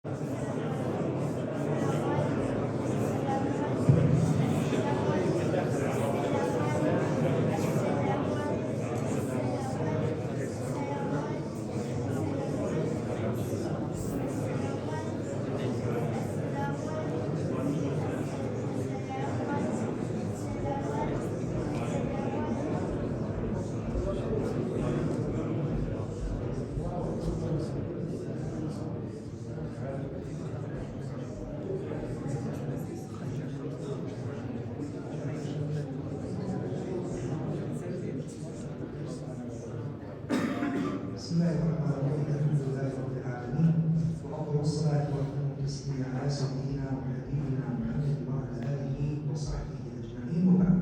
بسم الله الرحمن الرحيم. الحمد لله رب العالمين، وأفضل الصلاة وأتم التسليم على سيدنا وحبيبنا محمد وعلى آله وصحبه أجمعين، وبعد.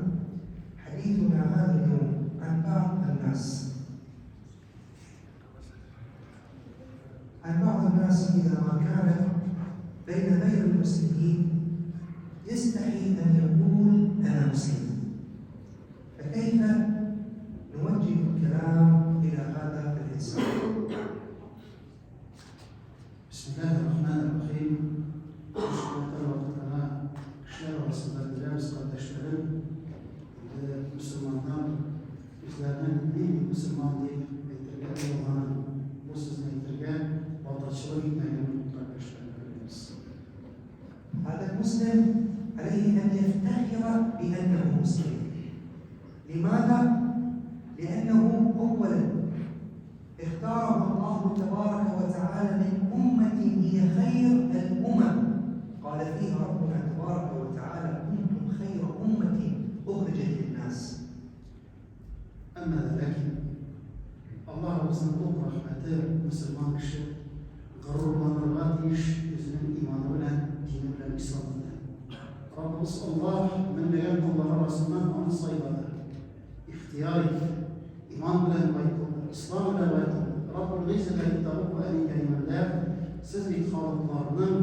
حديثنا هذا اليوم عن بعض الناس، عن بعض الناس إذا ما كان بين غير المسلمين يستحي أن يقول أنا مسلم، فكيف نوجه الكلام إلى هذا الإنسان؟ Bismillahirrahmanirrahim. Мөселманнар вакытына кешеләр арасында беләбез, кардәшләрем, инде мөселманнар үзләренең мин мөселман дип әйтергә оялганын, бу сүзне әйтергә батырчылык итмәгәнен кардәшләрем беләбез. هذا المسلم عليه أن يفتخر بأنه مسلم. لماذا؟ لأنه أولا اختاره الله تبارك وتعالى من أمة هي خير الأمم، قال فيها ربنا تبارك وتعالى: كنتم خير أمة أخرجت للناس. Әмма дә ләкин Аллаһ Раббысының олуг рәхмәте, мөселман кеше горурланырга тиеш үзенең иманы белән, дине белән, исламы белән. Раббыбыз Аллаһ меңләгән коллар арасыннан аны сайлады, ихтыяр итте, иман белән бай кылды, ислам белән бай кылды. Раббул Гыйззә китабы Коръәни Кәримендә сез бит халыкларның,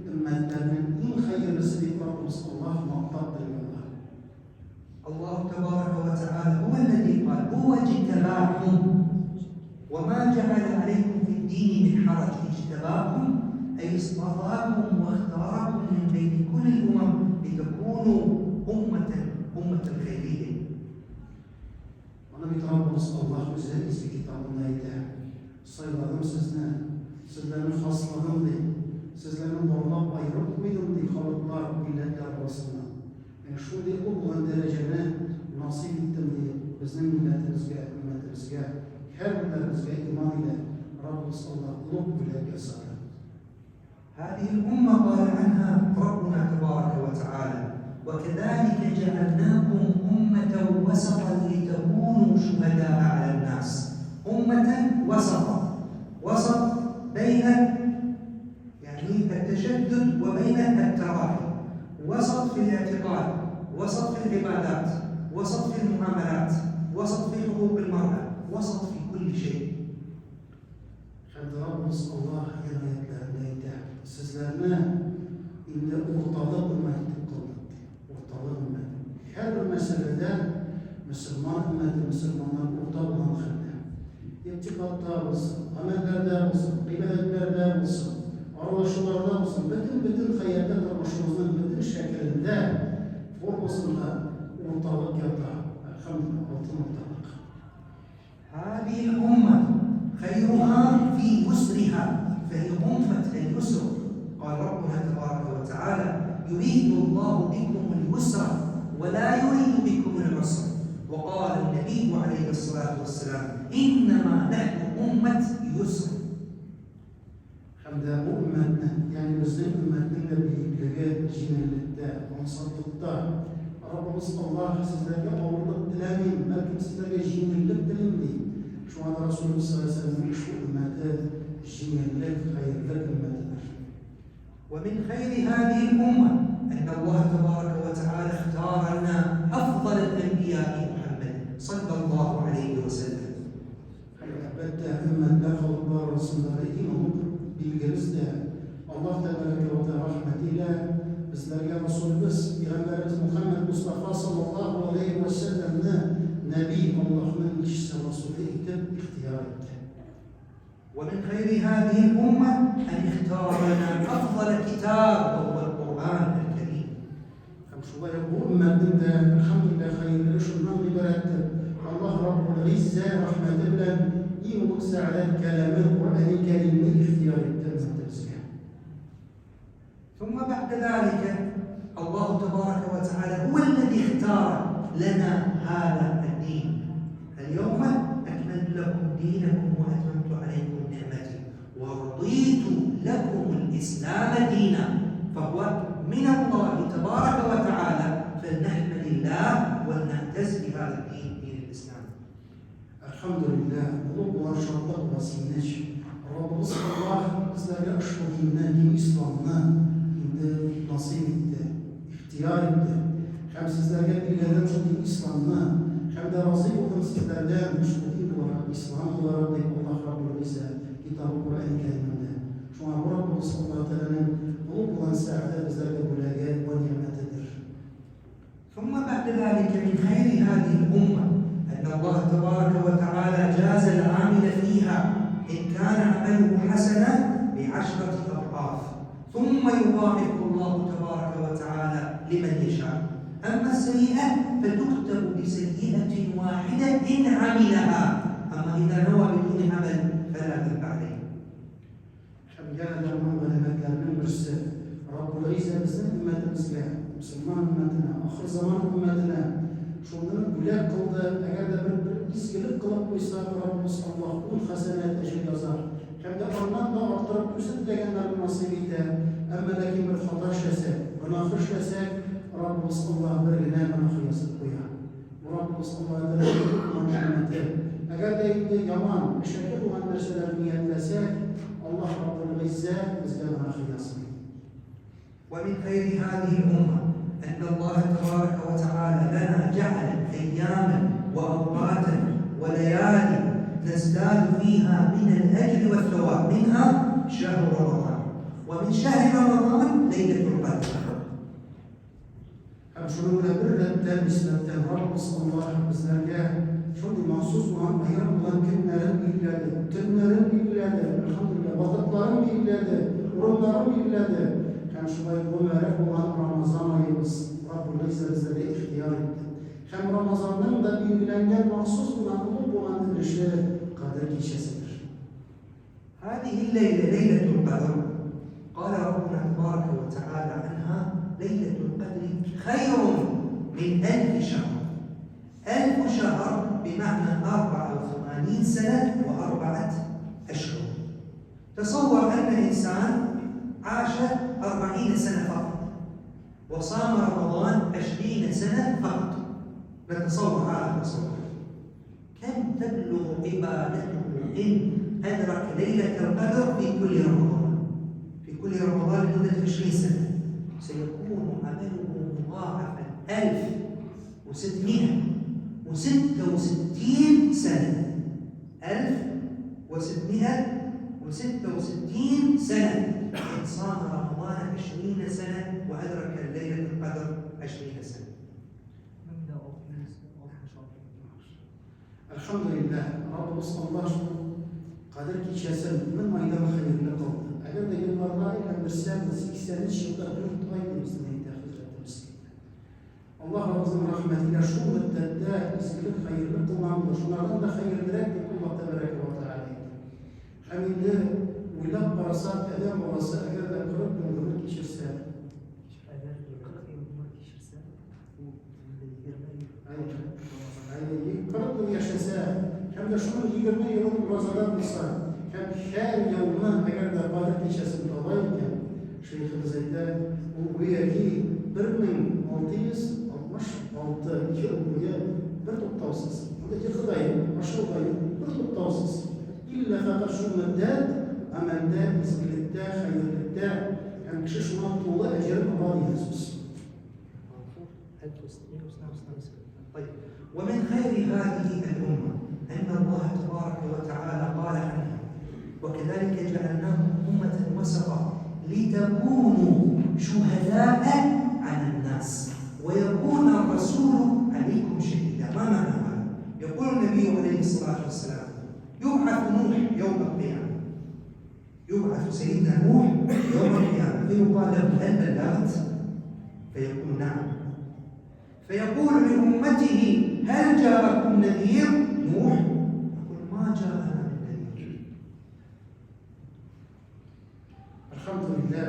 өммәтләрнең иң хәерлесе дип Раббыбыз Аллаһ мактап телгә ала. الله تبارك وتعالى هو الذي قال: هو اجتباكم وما جعل عليكم في الدين من حرج. اجتباكم أي اصطفاكم واختاركم من بين كل الأمم لتكونوا أمة، أمة خيرية. Аны бит Раббыбыз Аллаһ үзе изге китабында әйтә. Сайладым сезне, сезләрне хасладым ди, сезләрне барлап аерып куйдым ди халыклар, милләтләр арасыннан. Менә шундый олуг дәрәҗәне насыйп иттем ди безнең милләтебезгә, өммәтебезгә, һәрберләребезгә иман илә Раббыбыз Аллаһ олуг бүләк ясады. هذه الأمة قال عنها ربنا تبارك وتعالى: وكذلك جعلناكم أمة وسطا لتكونوا شهداء على الناس. أمة وسطا، وسط بين يعني التشدد وبين التراخي، وسط في الاعتقاد، وسط في العبادات، وسط في المعاملات، وسط في حقوق المرأة، وسط في كل شيء. Һәм Раббыбыз Аллаһ аятьләрендә әйтә, сезләрне инде урталык өммәт итеп кылдык ди. Урталык өммәт. Һәрбер мәсьәләдә мөселман өммәте, мөселманнар урта булган хәлдә. Игътикадта булсын, гамәлләрдә булсын, гыйбадәтләрдә булсын, аралашуларда булсын, бөтен-бөтен хәятта тормышыбызның бөтен шәкелендә, формасында урталык ята. Әлхәмдүлилләһ, алтын урталык. هذه الأمة خيرها في يسرها، فهي أمة اليسر. قال ربنا تبارك وتعالى: يريد الله بكم اليسر ولا يريد بكم العسر. وقال النبي عليه الصلاة والسلام: إنما نحن أمة يسر. Һәм дә бу өммәтне, ягъни безнең өммәтнең дә бөеклеге җиңеллектә, ансатлыкта. Раббыбыз Аллаһ сезләргә авырлык теләмим, бәлкем сезләргә җиңеллек телим ди. Шуңа да Расулыбыз саллаллаһу алейһи ва сәлләмнең ошбу өммәте җиңеллек, хәерлек өммәтедер. ومن خير هذه الأمة أن الله تبارك وتعالى اختار لنا أفضل الأنبياء محمد صلى الله عليه وسلم. Һәм әлбәттә, өммәтләр, халыклар арасындагы иң олуг билгебез дә Аллаһ Тәбәрәкә вә Тәгалә рәхмәте илә безләргә Расулебез, Пәйгамбәребез Мухәммәд Мостафа саллаллаһу галәйһи вә сәлләмне Нәби, Аллаһның илчесе, Расуле итеп ихтыяр итте. ومن خير هذه الأمة أن اختار لنا أفضل كتاب وهو القرآن الكريم. Һәм шулай ук бу өммәтнең дә, әлхәмдүлилләһ, хәерлелеге шуннан гыйбарәттер, Аллаһ Раббул Гыйззә рәхмәте белән иң олуг сәгадәт кәламе Коръәни Кәримне ихтыяр итте өммәтебезгә. ثم بعد ذلك الله تبارك وتعالى هو الذي اختار لنا هذا الدين. اليوم أكملت لكم دينكم وأتممت عليكم نعمتي ورضيت لكم الإسلام دينا، فهو من الله تبارك وتعالى، فلنحمد الله ولنعتز بهذا الدين، دين الإسلام. Әлхәмдүлилләһ, олуг булган шатлык вә сөенеч. Раббыбыз Аллаһ безләргә ошбу динне, дин исламны инде насыйп итте, ихтыяр итте. Һәм сезләргә билгеләдем шул дин исламны, һәм дә разый булдым сезләрдән ошбу дин буларак, ислам буларак, ди Аллаһ Раббул Гыйззә Китабы Коръәни Кәримендә. Шуңа бу Раббыбыз Аллаһ Тәгаләнең олуг булган сәгадәт безләргә бүләге вә нигъмәтедер. ثم بعد ذلك من خير هذه الأمة أن الله تبارك وتعالى جاز العامل فيها إن كان عمله حسنا ب10 أضعاف، ثم يضاعف الله تبارك وتعالى لمن يشاء. أما السيئة فتكتب بسيئة واحدة إن عملها، أما إذا نوى بدون عمل فلا ذنب عليه. Һәм янә дә аның галәмәтләренең берсе, Раббул Гыйззә безнең өммәтебезгә, мөселман өммәтенә, ахыр заман өммәтенә шуны бүләк кылды, әгәр дә бер бер изгелек кылып куйсак, Раббыбыз Аллаһ ун хәсәнәт әҗер язар һәм дә аннан да арттырып үзе теләгәннәрне насыйп итә. Әмма ләкин бер хата эшләсәк, гөнаһ эшләсәк, Раббыбыз Аллаһ бер генә гөнаһ язып куя. Бу Раббыбыз Аллаһ Тәгаләнең күп булган нигъмәте. Әгәр дә инде яман, әшәке булган нәрсәләрне ниятләсәк, Аллаһ Раббул Гыйззә безгә гөнаһ язмый. ومن خير هذه الأمة أن الله تبارك وتعالى لنا جعل أياما وأوقاتا وليالي نزداد فيها من الأجر والثواب، منها شهر رمضان، ومن شهر رمضان ليلة القدر. Һәм шуның белән бер рәттән, нисбәттән Раббыбыз Аллаһ безләргә шундый махсус булган, аерым булган көннәрен билгеләде, төннәрен билгеләде, әлхәмдүлилләһ, вакытларын билгеләде, урыннарын билгеләде. Һәм шулай мөбарәк булган Рамазан аебыз Раббул Гыйззә безләргә ихтыяр итте. Һәм Рамазанның да билгеләнгән махсус булган, олуг булган өлеше Кадер кичәседер. هذه الليلة ليلة القدر قال ربنا تبارك وتعالى عنها: ليلة القدر خير من 1000 شهر. 1000 شهر بمعنى 84 سنة و4 أشهر. تصور أن إنسان عاش 40 سنة فقط وصام رمضان 20 سنة فقط. نتصور هذا التصور، كم تبلغ عبادته إن أدرك ليلة القدر في كل رمضان؟ في كل رمضان لمدة 20 سنة سيكون عمله مضاعفا 1666 سنة، 1666 سنة إن صام رمضان 20 سنة وأدرك ليلة القدر 20 سنة. Әлхәмдүлилләһ, Раббыбыз Аллаһ шул Кадер кичәсен мең айдан хәерле кылды. Әгәр дә елларга әйләндерсәң, 83 елда 4 ай дип безнең әйтә хәзрәтебез. Аллаһ Раббыбызның рәхмәтенә шул мөддәттә изгелек, хәерле кылган булыр. Шунардан да хәерлерәк дип Аллаһ тәбәрәкә вә тәгалә әйтә. Һәм инде уйлап карасак, адәм баласы әгәр дә 40 ел гомер кичерсә, Әгәр 40 ел гомер кичерсә, ул инде 20 ел Әйе, 40 ел яшәсә, һәм дә шуның 20 елын уразада булса, һәм һәр елны әгәр дә Кадер кичәсен таба икән, шәехебез әйтә, ул гүяки 1666 ел буе бер туктаусыз, анда йокы да юк, ашау да юк, бер туктаусыз, иллә фәкать шул мөддәт гамәлдә, изгелектә, хәерлектә, һәм кеше шуңа тулы әҗерен ала дигән сүз. 1666 سنة. طيب، ومن خير هذه الأمة أن الله تبارك وتعالى قال عنها: وكذلك جعلناكم أمة وسطا لتكونوا شهداء على الناس ويكون الرسول عليكم شهيدا. ما معنى هذا؟ يقول النبي عليه الصلاة والسلام: يبعث نوح يوم القيامة. يبعث سيدنا نوح يوم القيامة فيقال له: هل بلغت؟ فيقول: نعم. فيقول لأمته: هل جاءكم نذير؟ نوح يقول: ما جاءنا من نذير. Elhamdülillah.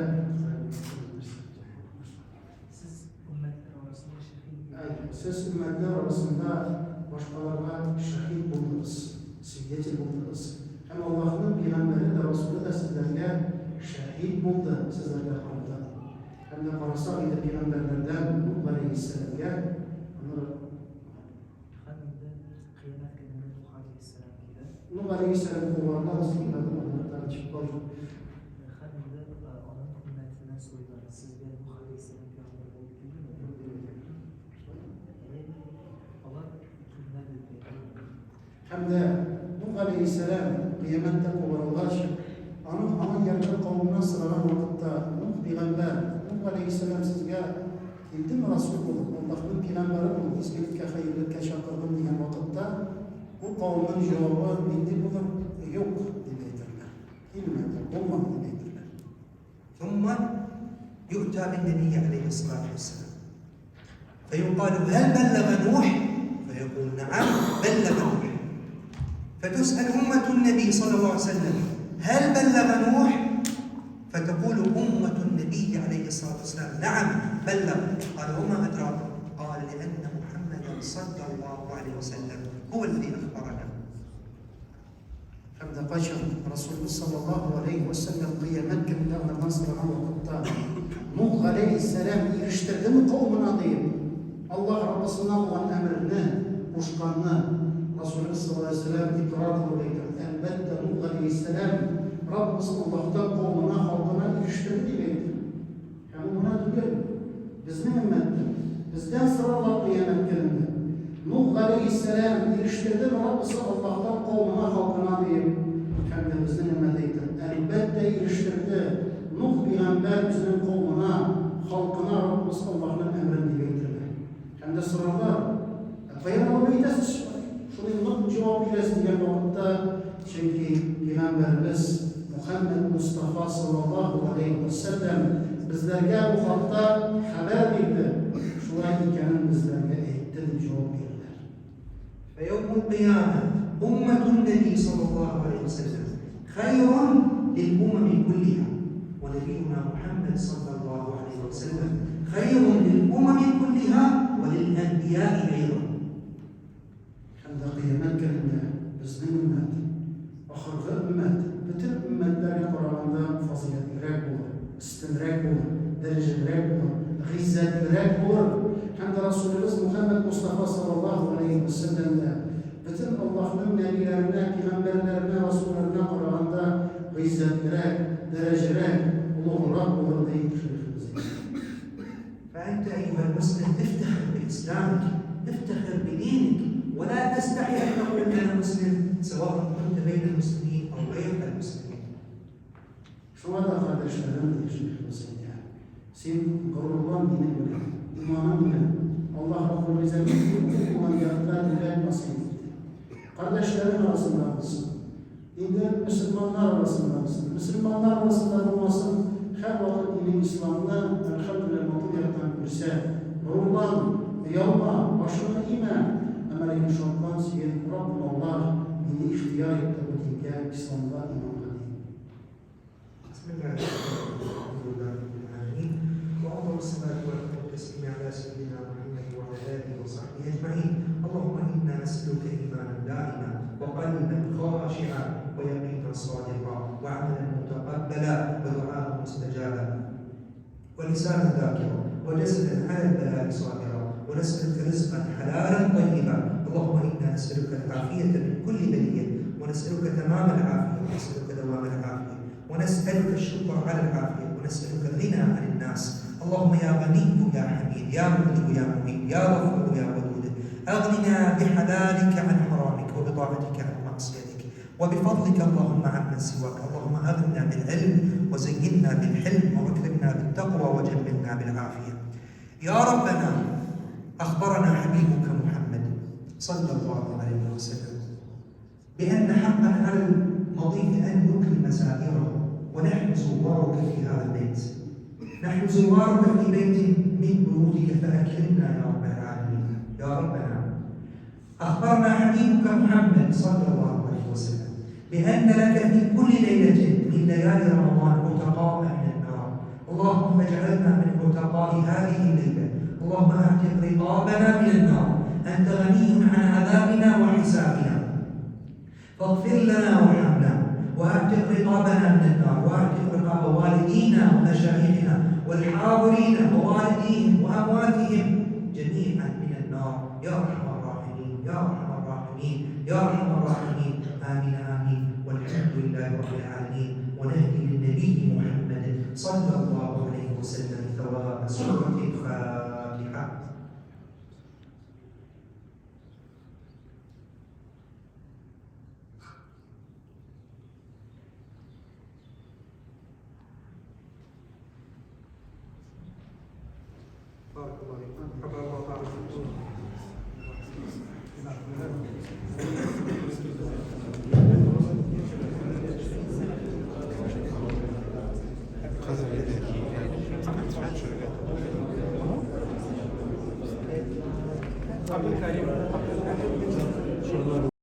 Siz ümmetler arasında şehit. Aynen. Siz ümmetler arasında başkalarına şahit buldunuz, свидетель buldunuz. Hem Allah'ın peygamberi de Resulü de sizlerge şahit buldu, sizlerge karata. Hem de karasak idi peygamberlerden Nuh Aleyhisselam'a onu Hem de kıyamet gününde Nuh Aleyhisselam ile Nuh Aleyhisselam kovarlar, onlardan çıkıp kaldı. Hem de onun ümmetinden soydular. Sizge Nuh Aleyhisselam peygamber oldu değil mi? Yani Allah kimlerdir peygamber? Hem de Nuh Aleyhisselam kıyamette kovarılgaç, onun yerli kavminden sıralan vakitte Nuh peygamber, Nuh Aleyhisselam sizge keldi mi Resul olup, Allah'ın peygamberi olup, izgilikке, hayırlıkka çakırdım diyen vakitte bu kavmin cevabı nindi budur? Yok diye aytirler. Kelmedi, olmadı diye aytirler. ثم يؤتى بالنبي عليه الصلاة والسلام فيقال: هل بلغ نوح؟ فيقول: نعم بلغ نوح. فتسأل أمة النبي صلى الله عليه وسلم: هل بلغ نوح؟ فتقول أمة النبي عليه الصلاة والسلام: نعم بلغ. قال: وما أدراك؟ قال: لأن محمدا صلى الله عليه وسلم هو الذي أخبرنا. Hem de kaçan Resulullah sallallahu aleyhi ve sellem kıyamet gününde onlardan sıralan vakitte Nuh aleyhisselam eriştirdi mi kavmine deyip Allah Rabbisinden olan emrini, koşkanını Resulullah sallallahu aleyhi ve sellem ikrar kılıp aytır. Elbette Nuh aleyhisselam Rabbisi Allah'tan kavmine, halkına eriştirdi diye aytır. Hem buna tugul, bizni ümmettir. Bizden sırarlar kıyamet gününde. Nuh aleyhisselam eriştirdi mi Rabbisi Allah'tan kavmine, halkına deyip hem de bizni ümmet aytır. Elbette eriştirdi. Nuh peygamber bizning kavmine, halkına Rabbisi Allah'ın emrini diye aytırlar. Hem de sırarlar. Qayan alıp aytasiz? Shuni aniq javob berasiz degan vaqtda, chunki Peygamberimiz Muhammed Mustafa sallallahu aleyhi ve sellem bizlarga bu haqda xabar berdi. Shulay ekanini bizlarga aytdi deb javob berdilar. فيوم القيامة أمة النبي صلى الله عليه وسلم خير للأمم كلها، ونبينا محمد صلى الله عليه وسلم خير للأمم كلها وللأنبياء أيضا. Hem de kıyamet gününde bizning ümmet, oxirgi ümmet, bütün ümmetlerga qaraganda fazilatliroq bo'lur, ustunroq bo'lur, darajaliroq bo'lur, g'izzatliroq bo'lur. Hem de Resulümüz Muhammed Mustafa sallallahu aleyhi ve sellem'de bütün Allah'ın nebilerine, peygamberlerine, Resullerine qaraganda g'izzatliroq, darajaliroq, ulug'roq bo'lur deydi şeyhimiz. فأنت أيها المسلم افتخر بإسلامك، افتخر بدينك، ولا تستحي أن تقول أنا مسلم سواء كنت بين المسلمين أو غير المسلمين. Şuna da kardeşlerim diye şeyhimiz aytadi. Sen g'ururlan dinin bilan, iymoning bilan Alloh Rabbul Izzatning bo'lgan gaplar deydi. Kardeşlerin arasında mısın? Endi musulmonlar arasında mısın? Musulmonlar arasında bo'lmasin, har vaqt dinin islomni alhamdulillah matub yoqdan ko'rsa, g'ururlan, uyalma, boshini iyma. Ammo lekin shodlan, sen Robbim Alloh meni ixtiyor etdi bu dinga, islomga, iymonga deydi. بسم الله الرحمن الرحيم، الحمد لله رب العالمين، وأفضل الصلاة وأتم التسليم على سيدنا محمد وعلى آله وصحبه أجمعين. اللهم إنا نسألك إيمانا دائما وقلبا خاشعا ويقينا صادقا وعملا متقبلا ودعاء مستجابا ولسانا ذاكرا وجسدا على البلاء صابرا، ونسألك رزقا حلالا طيبا. اللهم إنا نسألك العافية من كل بلية، ونسألك تمام العافية، ونسألك دوام العافية، ونسألك الشكر على العافية، ونسألك الغنى عن الناس. اللهم يا غني يا حميد يا مغني يا مميت يا غفور يا ودود، أغننا بحلالك عن حرامك وبطاعتك عن معصيتك وبفضلك اللهم عمن سواك. اللهم أغننا بالعلم وزينا بالحلم وأكرمنا بالتقوى وجملنا بالعافية. يا ربنا، أخبرنا حبيبك محمد صلى الله عليه وسلم بأن حقا على المضيف أن يكرم زائره نحن زوارك في بيت من بيوتك فأكرمنا يا رب العالمين. يا ربنا، أخبرنا حبيبك محمد صلى الله عليه وسلم بأن لك في كل ليلة من ليالي رمضان عتقاء من النار. اللهم اجعلنا من عتقاء هذه الليلة. اللهم اعتق رقابنا من النار، أنت غني عن عذابنا وحسابنا، فاغفر لنا وارحمنا، واعتق رقابنا من النار، واعتق رقاب والدينا ومشايخنا والحاضرين ووالديهم وأمواتهم جميعا من النار يا أرحم الراحمين، يا أرحم الراحمين، يا أرحم الراحمين. آمين آمين، والحمد لله رب العالمين. ونهدي للنبي محمد صلى الله عليه وسلم ثواب سورة الفاتحة. بارك الله فيكم. حفظ الله تعالى.